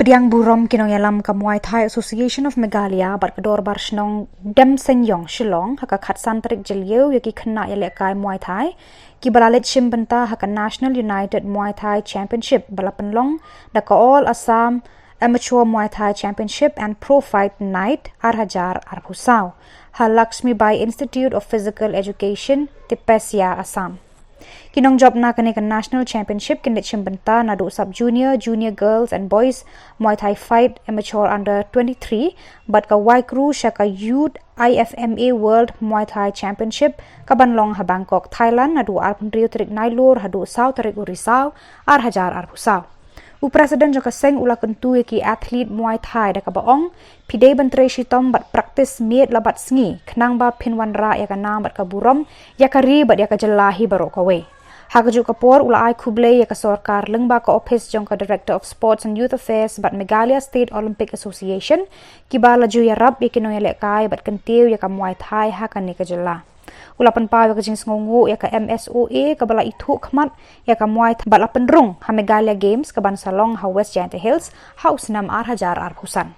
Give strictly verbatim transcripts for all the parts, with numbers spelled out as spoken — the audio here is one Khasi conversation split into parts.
Pdiang burom ki nongïalam ka Muay Thai Association of Meghalaya bad ka Dorbar Shnong Demseiñiong Shillong ha ka khatsan tarik Jylliew ïa ki khynnah ïalehkai Muay Thai kiba la leit shim bynta ha ka National United Muay Thai Championship ba la pynlong da ka All Assam Amateur Muay Thai Championship and Pro Fight Night ar hajar arphew saw ha Laxmibai Institute of Physical Education, Tipesia, Assam. Ki nongjop na kane ka National Championship kin leit shim bynta naduh sub junior, junior girls and boys Muay Thai fight amateur under twenty-three bad ka waikru sha ka Youth I F M A World Muay Thai Championship kaban long ha Bangkok, Thailand naduh arphew tarik Nailur haduh saw tarik u Risaw ar hajar arphew saw. U President jong ka seng u la kyntu ïa ki athlete Muay Thai da kaba ong, phi dei ban trei shitom bad practice miet la bad sngi khnang ba phin wanrah ïa ka nam bad ka burom ïa ka ri bad ïa ka jylla hi baroh kawei. Ha kajuh ka por u la ai khublei ïa ka sorkar lyngba ka ophis jong ka Director of Sports and Youth Affairs bad Meghalaya State Olympic Association kiba la ju ïarap ïa ki nongïalehkai bad kyntiew ïa ka Muay Thai ha kane ka jylla. U la pynpaw ïa ka jingsngewnguh ïa ka M S O A kaba la ithuh khmat ïa ka Muay Thai bad la pynrung ha Meghalaya Games kaban sa long ha West Jaintia Hills ha u snem ar hajar arphew san.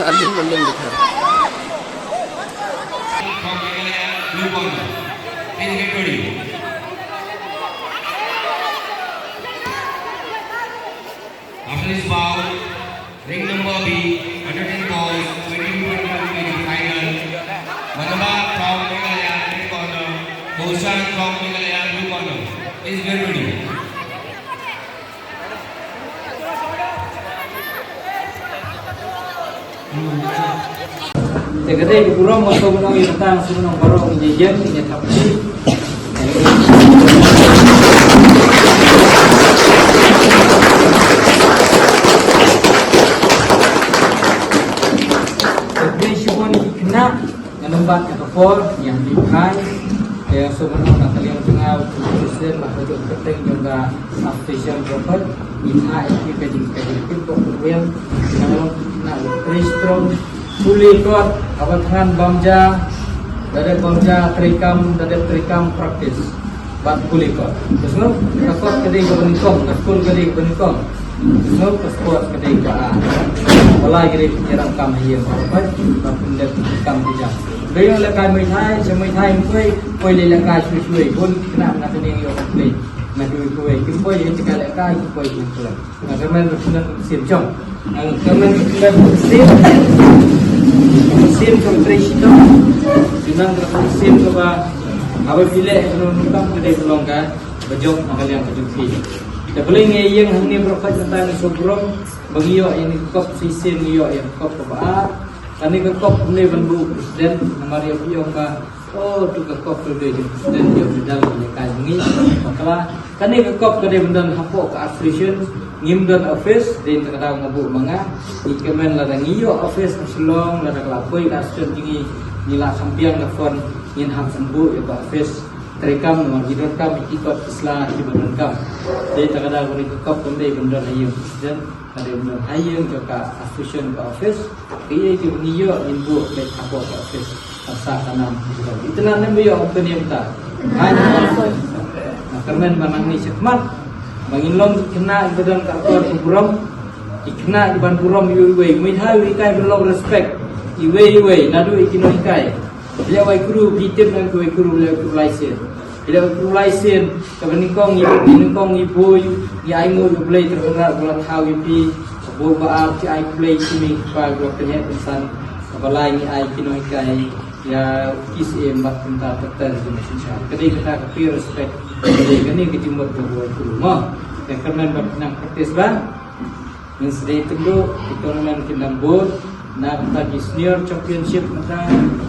Aling, aling, aling. From Meghalaya, blue corner. Please get ready. After this bout, ring number B, under ten pounds, twenty-two twenty-two K G final. Manobah from Meghalaya, red corner. Bhushan from Meghalaya, blue corner. Please get ready. Te ka dei ka burom ka sngewbha ïa ka tang sngewbha baroh ngi ïa ïeng ngi ïa thap shi. Te ka dei shibun ki khynnah. Ngan ym bat ïa ka por, ngi hap ban phai. Te sngewbha na ka liang jong nga u President bad ka jong ka kyrteng jong ka Association Prophet. Ngi phai ïa ka jing ka jing pynpok pynwiang. Ngan ym na u Trei Strong. Pule kot, haba thngan bam ja. Da dep bam ja trei kam, da dep trei kam practice. Bad pule kot. Te sngewbha ka kot ka dei kaba nyngkong, ka skul ka dei kaba nyngkong. Sngewbha ka sport ka dei kaba ar. Ba lai ka dei pynïaid kam ha ïing baroh pat, ba pynlong kam ki jam. Ba ïoh lehkai Muay Thai, sha Muay Thai ym poi, poi leh lehkai shuwa shuwa. Bun khynnah na kane ïoh ka play. Na kiwei kiwei, kim poi ïa ka lehkai, kim poi ïa ka play. Nga kyrmen ruh khynnah sim jong. Nga kyrmen ruh khynnah sim. Sim jong trei shitom. Khynnah ruh sim kaba. Haba phi leh ruh ruh kam ka dei ka long ka. Ba jop na ka liang ka jong phi. Te balei ngi ïeng hangne baroh pat mynta ngi sngewburom ba ngi ïoh ïa kane ka kop shisien, ngi ïoh ïa ka kop kaba ar. Kane ka kop kumne ban buh President namar ïa phi ong ba, oh, tu ka kop ka dei jong President, ïoh medal ïa ka jong ngi. Bakla kane ka kop ka dei ban don hapoh ka association, ngim don office, dei ta ka daw nga buh ma nga. Ngi kmen lada ngi ïoh office ha Shillong, lada ka la poi ka association jong ngi, ngi la kham biang da phone, ngin hap ban buh ïa ka office. Treikam namar ki donkam ïa ki kot ki sla kiba donkam. Dei ta ka daw kane ka kop kam dei ban don ha ïing president, ka dei ban don ha ïing jong ka association ka office. Kiei kiba ngi ïoh ngin buh beit hapoh ka office. Ka sa ka nam ki don. Itynnad ne ba ïoh ka niam ta. Hai na. Na kyrmen ba nangne shakhmat ba ngin long ki khynnah kiba don ka akor ka burom. Ki khynnah kiban burom iwei iwei. Muay Thai u hikai ban long respect iwei iwei naduh ïa ki nonghikai. Phi leh wai kru, phi tip nang ki wai kru, phi leh wai kru lai sien. Phi leh wai kru lai sien, kaba nyngkong ngi, nyngkong ngi bui, ngi ainguh ïa U Blei Trai Kynrad ba la thaw ïa phi. Kaba ar ngi ai khublei ïa ki mei ki pa ba la pynheh pynsan. Kaba lai ngi ai ki nonghikai, ki Ïa ki siem bad kumta ter ter jong shisha. Ka dei kata ka pure respect. Ka dei kane ka jingmut jong u briew mo. Te kyrmen ba nang practice ba. Ngin sa dei tynduh ki tournament kin dang bud. Na kata ki senior championship mynta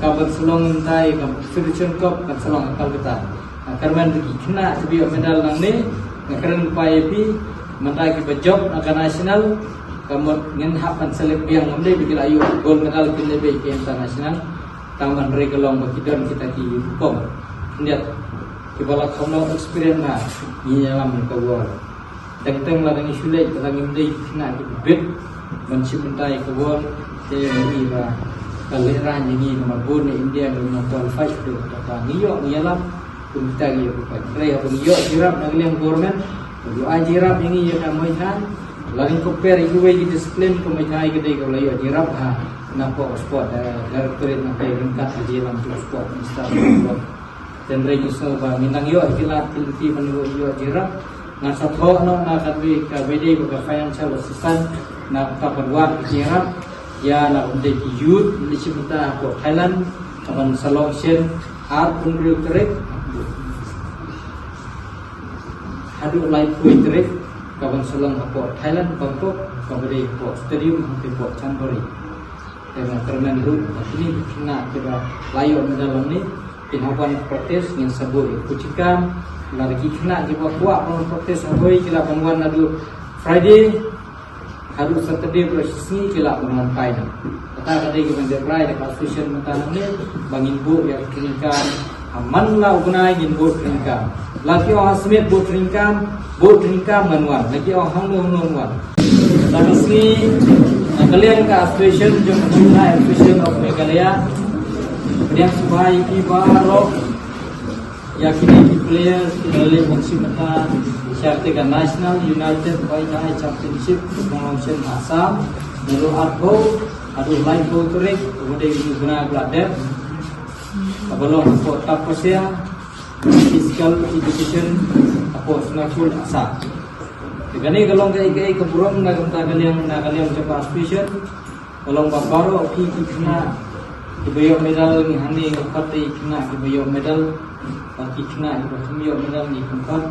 ka ban sa long mynta ïa ka Federation Cup kan sa long ha Kolkata. Ha, kyrmen ba ki khynnah kiba ïoh medal nangne, nga kren pat ïa phi, mynta kiba jop na ka national, ka mut ngin hap ban select biang, ngam dei ba ki la ïoh gold medal kin leit beit ki international. Tang ban ri ka long ba ki don kita ki rukom khyndiat kiba la kham long experience na ngi ïalam ka world. Teng teng lada ngi shu leit, lada ngim dei ki khynnah kiba bit ban shim bynta ïa ka world, te ngi i ba ka lehraiñ ïa ngi namar bun na India ngim nang qualify shuh. Kata ngi ïoh ngi ïalam, kum kita ngi ïoh ka peit. Hynrei haba ngi ïoh jingïarap na ka liang government, ka ïoh ai jingïarap ïa ngi ïa ka Muay Thai. Lada ngi compare ïa kiwei ki discipline, ka Muay Thai ka dei kaba la ïoh jingïarap ha, na ka sport, eh, directorate na ka ryngkat ka jingïalam jong sport minister. Te hynrei ngi sngew ba ngin nang ïoh ki lad ki lynti ban ïoh, ïoh jingïarap. Ngan sa thoh noh na kawei, kawei dei ba ka financial assistance na ka ban wad ka jingïarap ïa na ka bynta ki youth, leit shim bynta hapoh Thailand, ka ban sa long shen arphew hynriew tarik haduh laiphew tarik, ka ban sa long hapoh Thailand, Bangkok, kaba dei hapoh stadium, hapoh Chonburi. Te nga kyrmen ruh ba kine ki khynnah kiba la ïoh medal nangne kin hap wan practice, ngin sa buh ïa ka coaching camp. Lada ki khynnah kiba kwah ban practice ha kawei ki lah ban wan naduh Friday haduh Saturday baroh shi sngi ki lah ban wan kai noh. Kata ka dei ka ban dep rai da ka association mynta nangne ba ngin buh ïa ka training camp. Ha man la u bnai ngin buh training camp. La ki ong ha Smit buh training camp, buh training camp ngan wan. La ki ong hangno hangno ngan wan. Kata ka sngi, na ka liang ka association jong ka Association of Meghalaya, pdiang sngewbha ïa phi baroh, ïa kine ki players kiba la leit ban shim bynta sha kata ka National United Muay Thai Championship, kaba long shen ha Assam, naduh arphew haduh laiphew tarik, kaba dei u bnai ba la dep, kaba long hapoh Tapasya Physical Education hapoh Snakul, Assam. Te kane ka long kaei kaei ka burom na ka bynta ka liang, na ka liang jong ka association. Ka long ba baroh ki, ki khynnah kiba ïoh medal ngi hangne, nga khot ïa ki khynnah kiba ïoh medal bad ki khynnah kiba kham ïoh medal ngi kham khot.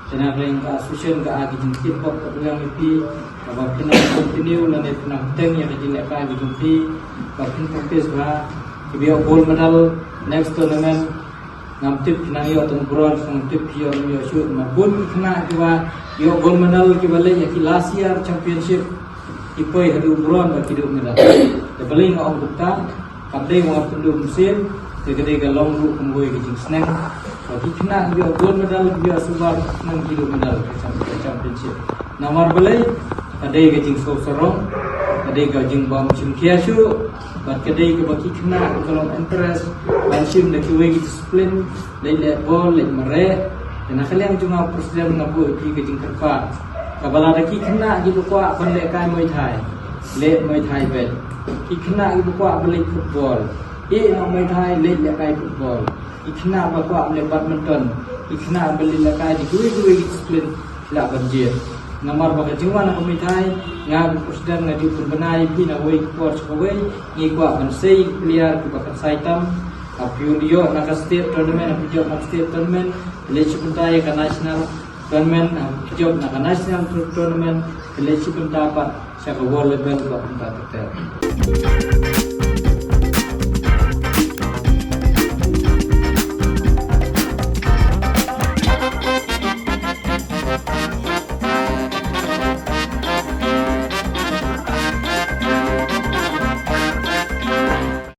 Te na ka liang ka association ka ai ka jingtip bok ka pynlong ïa phi, kaba phin nang continue lane phin nang bteng ïa ka jinglehkai ka jong phi, ba phin practice bha. Kiba ïoh gold medal next tournament, ngam tip phi nang ïoh tang bronze, ngam tip phi ïoh, ngam ïoh shuh. Namar bun ki khynnah kiba ïoh gold medal kiba leit ïa ki last year championship, ki poi haduh bronze bad ki duh medal. Te balei nga ong kumta, kam dei ba nga pynduh mynsiem, te ka dei ka long ruh kumwei ka jingsneng. Ba ki khynnah kiba ïoh gold medal, kiba ïoh silver, ki khynnah ki duh medal ka cham-, ka championship. Namar balei, ka dei ka jingsngew sarong, ka dei ka jingbym shim khia shuh, bad ka dei kaba ki khynnah ka long interest ban shim da kiwei ki discipline, leit leh bol, leit mareh. Te na ka liang jong nga u president nga buh ïa phi ka jingkyrpad, kaba lada ki khynnah kiba kwah ban lehkai Muay Thai, leh Muay Thai beit. Ki khynnah kiba kwah ban leit football, ïeh noh Muay Thai, leit lehkai football. Ki khynnah ba kwah ban leh badminton, ki khynnah ba leit lehkai da kiwei kiwei ki discipline, lah ban jied. Namar ba ka jingwan ka Muay Thai, nga ka president nga ju pynbna ïa phi na kawei ka por sha kawei, ngi kwah ban sei ki player kiba kyrshan tam. Haba phi ïoh na ka state tournament, haba phi jop na ka state tournament, phi leit shim bynta ïa ka national tournament, haba phi jop na ka national tour-, tournament, phi leit shim bynta pat sha ka world level bad kumta ter ter.